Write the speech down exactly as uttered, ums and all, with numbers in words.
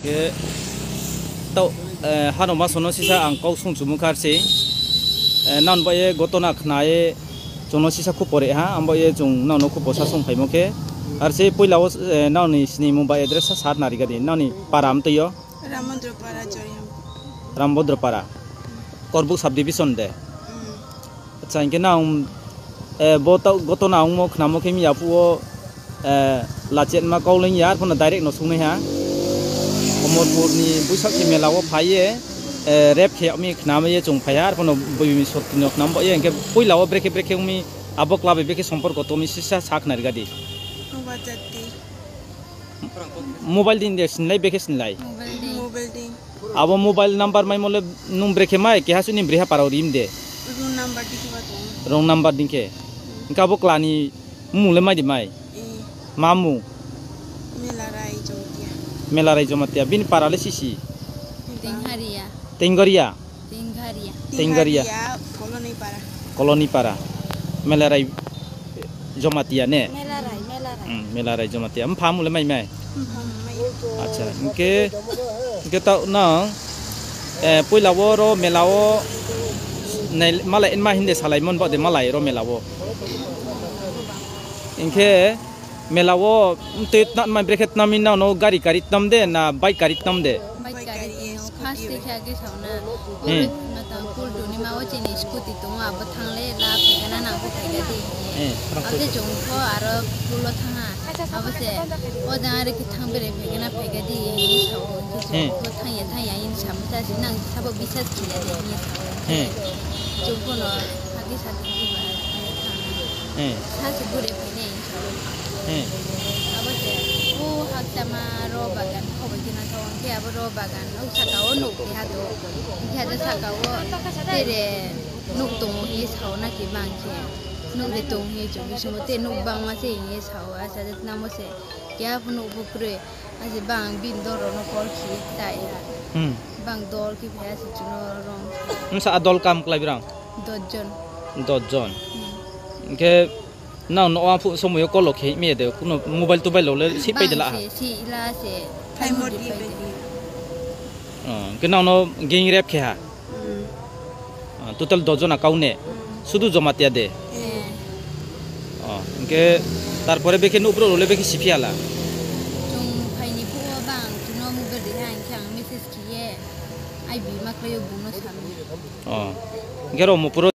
Ke tau, eh, hano masono sisa ang kau sung chumung kar se. Eh, nan ba ye gotona khna ye chungno sisa khu pore ha, ang ba ye chung nano khu posa sung phaimo khe. Ar se puila o, eh, nani sini mung ba address sa sat nari gadi, nani para am twi yo? Ramondro para Joriam. Ramondro para. Korbuk subdivision de. Mm. Acha, hinkhe nang, eh, bo tau, gotona wngmo khnamo khe miya phuo, eh, lachetma kau lengya, arphano direct no sungnai ha. Omorpurni buisak se mela o phaiye, eh, rep khe mi khnama ye chung phaiya, arphano buimi sotino khnama ye, hinkhe puila o brekhe brekhe wngmi abo klabai brekhe somporko tomi sisa sak narigadi. Mobile din de sinlai, brekhe sinlai. Mobile din. Mobile din. Abo mobile number mai mole nung brekhe mai, keha suni breha parao rim de. Wrong number dikhe ba tongo. Wrong number dikhe. Hinkhe abo klani mung le mai di mai. Eh. Ma mung? Melarai Jamatia. Melarai Jamatia. Bini para le sisi? Tengharia. Tenggoria. Tenggaria. Tenggaria. Tenggaria, Koloni para. Koloni para. Melarai Jamatia ne? Melarai, Melarai. Hmm, Melarai Jamatia. Mpha mule mai mai? Mpha mai. Acha, hinkhe, hinkhe tau nang, eh, puila o ro mela o nai, malai ma hinde salai mon ba de malai ro mela o. Hinkhe, mela o twi tna-, mai brekhe tnami na no gari kari tnam de na bike kari tnam de? Bike kari tino, first twi khe age sauna. Hmm. Mata pul duni ma o chini scooty tongo, abo thangle la phegana nang phaikha di. Hmm. Abo se chong kho aro pulo thanga. Abo se o jang are khe thang bere phegana phaikha di, hinwi sao. Hmm. Kho thangya thangya hinwi samo sa si nang sabo bisas khiya de hinwi sao. Hmm. Chong kho no hagi sa di ba hinwi thang. Hmm. Sa se gure phai de. Hmm. Abo se, o hakchama ro bagan, khobai gana thaw, hwnkhe abo ro bagan, o saka o nuk keha do, hwnkhe ado saka o tere nuk tongo hinwi sao na ki bang khe, nuk de tong hinwi chong khe, simo te nuk bangma se hinwi sao, acha namo se, keha phunuk bo kwrwi, aje bang bini dol rok no call khi chaya, Hmm. bang dol khi phai ache chuno rong. Nwsa a dol kam kwlai brang? Dos jon. Dos jon. Hmm. Hwnkhe Nang no aphu somoyo kolo khe me de kuno mobile tobail lo le si pai de la ha. Bang se, si ila se. Thai modi pai de. Oh, ke nang no gang rape khe ha. Hmm. Ah, total dos jona kau ne. Hmm. Sudu Jamatia de. Eh. Oh, ke tarpore beke no upro lo le beke si phiya la. Chung phaini phuo bang tuno mobile de ha, hwnkhe ang message khiye. Ai bi ma khlaio bungno sami. Oh. Gero mo puro